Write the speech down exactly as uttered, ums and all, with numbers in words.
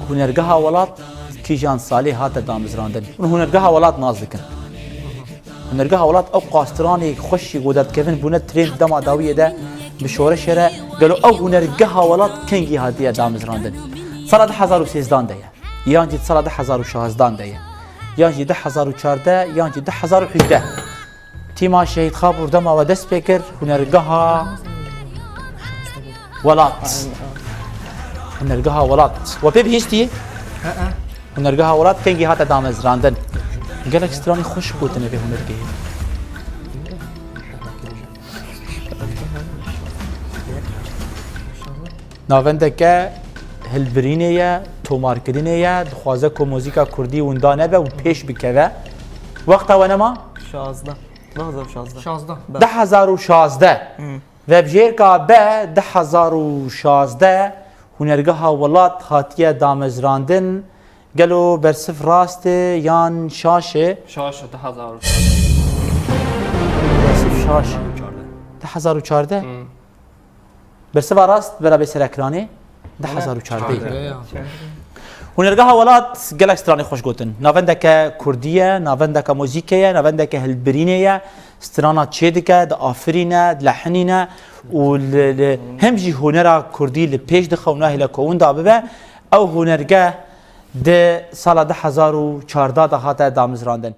Hunergeha Welat kîjan salê hate damezrandin? Hûn Hunergeha Welat nas dikin? Hunergeha Welat ew qas stranê xweş jî ku derdikevin bûne trend dema dawiyê de bi şoreşê re. Gelo ew Hunergeha Welat kengî hatiye damezrandin? Sala du hezar û sêzdan de ye, yan jî sala du hezar û şazdan de ye, yan jî du hezar û çardeh, yan jî du hezar û hejdeh. Tîma Şehîd Xabûr dema we dest pê kir, Hunergeha Welat. Hunergeha Welat. We pê bihîstî? Hunergeha Welat kengî hate damezrandin? Gelek stranî xweş gotine vê hunergehê. Navendeke hilbirînê ye, tomarkirinê ye, dixwaze ku muzîka kurdî winda nebe û pêş bikeve. Wexta we nema? Şazdeh. Du hezar û şazdeh. Şazdeh. Be. Du hezar û şazdeh. Hmm. Vebjêrka be du hezar û şazdeh Hunergeha Welat hatiye damezrandin. Gelo bersiv rast e yan şaş e? Şaş e, du hezar û çardeh. Bersiv şaş. Du hezar û çardeh. Hmm. Bersiva rast bera bê serekranê du hezar û çardeh. Çardeh. Hunergeha Welat gelek stranê xweş gotin. Navendeke kurdî ye, navendeke muzîkê ye, navendeke hilbirînê ye. Strana çêdike, diafirîne, dilehinîne û li, li, hem jî hunera kurdî li pêş dixe û nahêle ku winda bibe. Ew hunergeh di sala du hezar û çardeh de hate damizrandin.